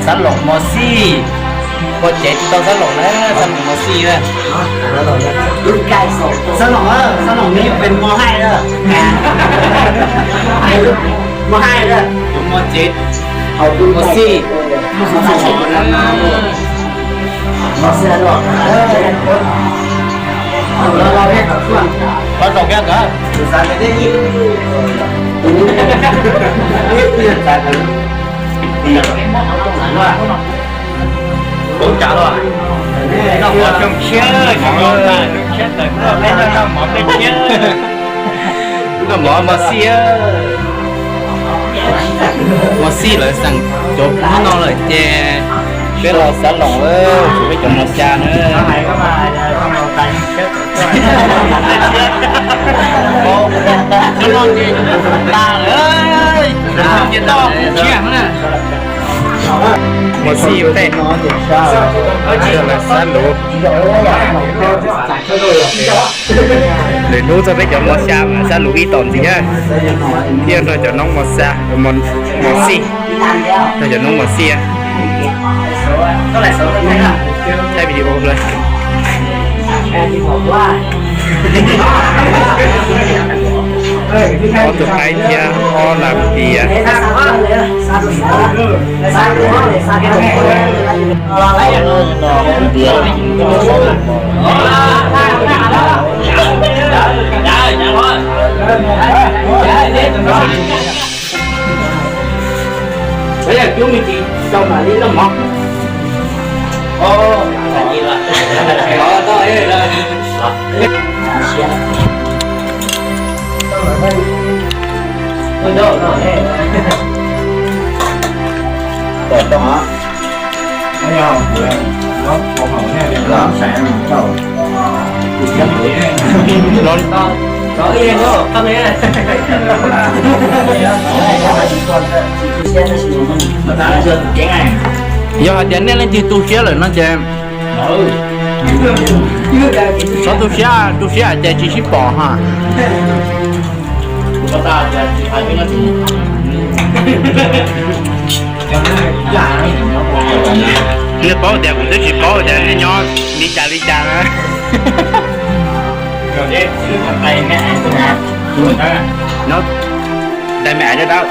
Xab loos mos xij, ua cev tsis tau xab loos na, xab loos mos xij na. Xab loos, xab loos neb yuav pes mos haij lawm, mos haij lawm, yuav mos cev, mos xij, mos xij. Qhov zaum kiag ntawd, tub tsav los, noj mov xyoo tshiab, xyoo tshiab tawm tuaj peb noj mov peb tshiab. Noj mov mos xij, mos xij lawv xeem cov hnub no lawm ces peb los xav loos, peb cov mos xya na. Mos xij tej, lawv xab luv. Lwm hnub txog peb cov mos xya mas xab luv ib tom ntxiv na. Thiab nrog cov noob mos xya, mos xij, nrog cov noob mos xij thaij video. Ob tug qaib thiab ob las tias. Yog hais tias nej leej twg tu siab lawm no ces txhob tu siab, tu siab ces tsis sib pom ha. Nej paub tias kuv twb tsis paub tias nej nyob li cas li cas na. Nyob tais me aiv dawb dawb.